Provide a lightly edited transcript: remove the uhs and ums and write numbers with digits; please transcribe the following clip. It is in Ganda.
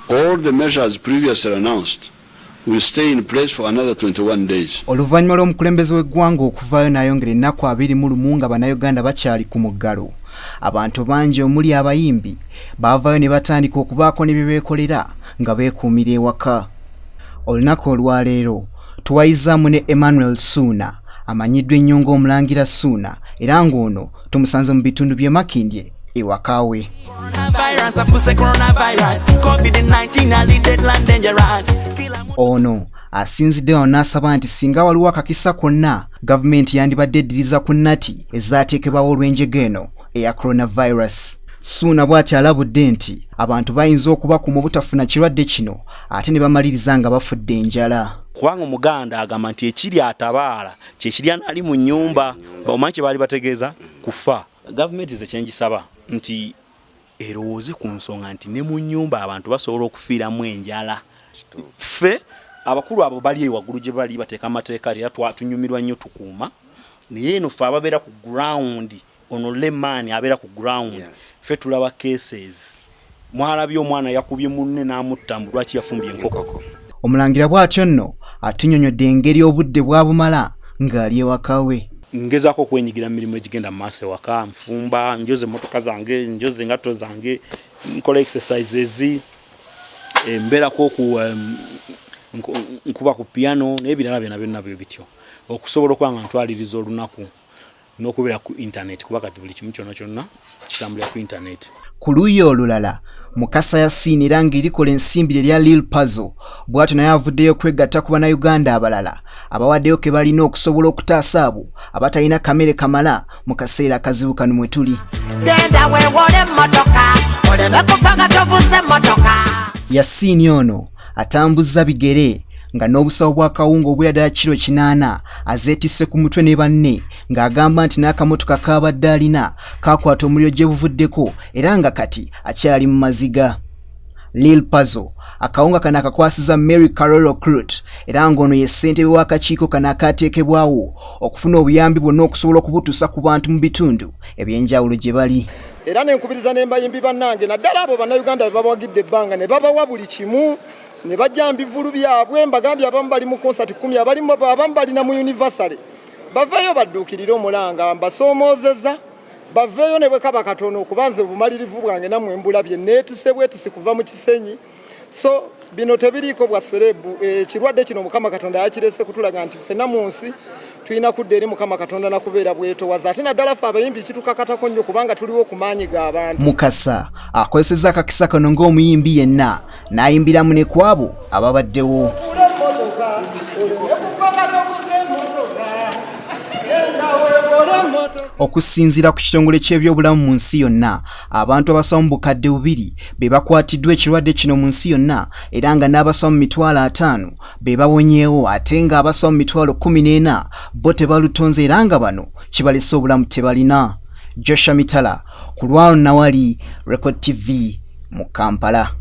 All the measures previously announced will stay in place for another 21 days. Oluvannyuma lw'omukulembeze w'eggwanga okuvaayo n'ayongera ennaku 21 nga Bannayuganda bakyali ku muggalo, abantu bangi omuli abayimbi baavaayo ne batandika okubaako ne bye beekolera nga beekuumira ewaka. Olunaku olwaleero tuwayizaamu ne Emmanuel Ssuuna amanyiddwa ennyo ng'Omulangira Ssuuna era ng'ono tumusanze mu bitundu by'e Makindye ewaka we. Ono asinzidde wano n'asaba nti singa waliwo akakisa konna gavumenti yandibadde eddiriza ku nnati ezaateekebwawo olw'enjega eno eya coronavirus. Ssuuna bw'ati alabudde nti abantu bayinza okubakuma obutafuna kirwadde kino ate ne bamaliriza nga bafudde enjala. Kubanga Omuganda agamba nti ekiri atabaala kyekirya nali mu nnyumba, omanyi kye baali bategeeza kufa. Gavumenti ze kyengisaba nti erowooze ku nsonga nti ne mu nnyumba abantu basobola okufiiramu enjala. Ffe abakulu abo bali eyo waggulu gye bali bateeka amateeka era tunyumirwa nnyo tukuuma, naye eno ffe ababeera ku ground, ono layman abeera ku ground, ffe tulaba cases. Mwalabye omwana yakubye munne n'amutta mbu lwaki yafumbye enkoko. Omulangira bw'atyo nno atunyonyodde engeri obudde bw'abumala ng'ali ewaka we. Ngezaako okwenyigira mu mirimu egigenda mu maaso ewaka, nfumba, njoza emmotoka zange, njoza engatto zange, nkola exercises, mbeerako ku nkuba ku piano n'ebirala byonna byonna bwe bityo okusobola okuba nga ntwaliriza olunaku n'okubeera ku internet kuba kati buli kimu kyonna kyonna kitambulira ku internet. Ku luuyi olulala, Mukasa Yasin era ng'erikola ensimbi erya Lil Pazo bw'atyo naye avuddeyo okwegatta ku Bannayuganda abalala abawaddeyo ke balina okusobola okutaasa abo abatalina kamere kamala mu kaseera akazibu kano mwe tuli. Genda weewole emmotoka oleme kufa nga tovuze emmotoka. Yasin ono atambuzza bigere nga n'obusawo bwa kawunga obwera ddala kiro 8 azeetisse ku mutwe ne banne ng'agamba nti n'akamotoka k'abadde alina kakwata omuliro gye buvuddeko era nga kati akyali mu maziga. Lil Pazo akawunga kano akakwasiza Mary Carol Okrut era ng'ono ye ssentebe w'akakiiko kano akaateekebwawo okufuna obuyambi bwonna okusobola okubutuusa ku bantu mu bitundu ebyenjawulo gye bali. Era ne nkubiriza ne mbayimbi bannange naddala abo Bannayuganda be babawagidde ebbanga ne babawa buli kimu ne bajja mu bivvulu byabwe, mbagambye abamu bali mu konsati 10, abamu balina mu yunivasale, baveeyo badduukirire omulanga, mbasoomoozeza baveeyo ne bwe kaba katono kuba nze obumalirivu bwange nammwe mbulabye, neetise bwetisi kuva mu Kisenyi. So bino tebiriiko bwa serebu, ekirwadde kino Mukama Katonda yakirese kutulaga nti ffenna mu nsi tulina kudda eri Mukama Katonda na kubeera bwetowaze, ate naddala ffe abayimbi kitukakatako nnyo kubanga tuliwo ku maanyi g'abantu. Mukasa akozesezza akakisa kano ng'omuyimbi yenna n'ayimbiramu ne ku abo ababaddewo. Okusinziira ku kitongole ky'ebyobulamu mu nsi yonna, abantu abasoba mu 2000 be bakwatiddwa ekirwadde kino mu nsi yonna era nga n'abasoba mu 50,000 be bawonyeewo ate ng'abasoba mu 14,000 bo tebalutonze era nga bano kibalese obulamu tebalina. Joshua Mitala ku lwano nawali Record TV mu Kampala.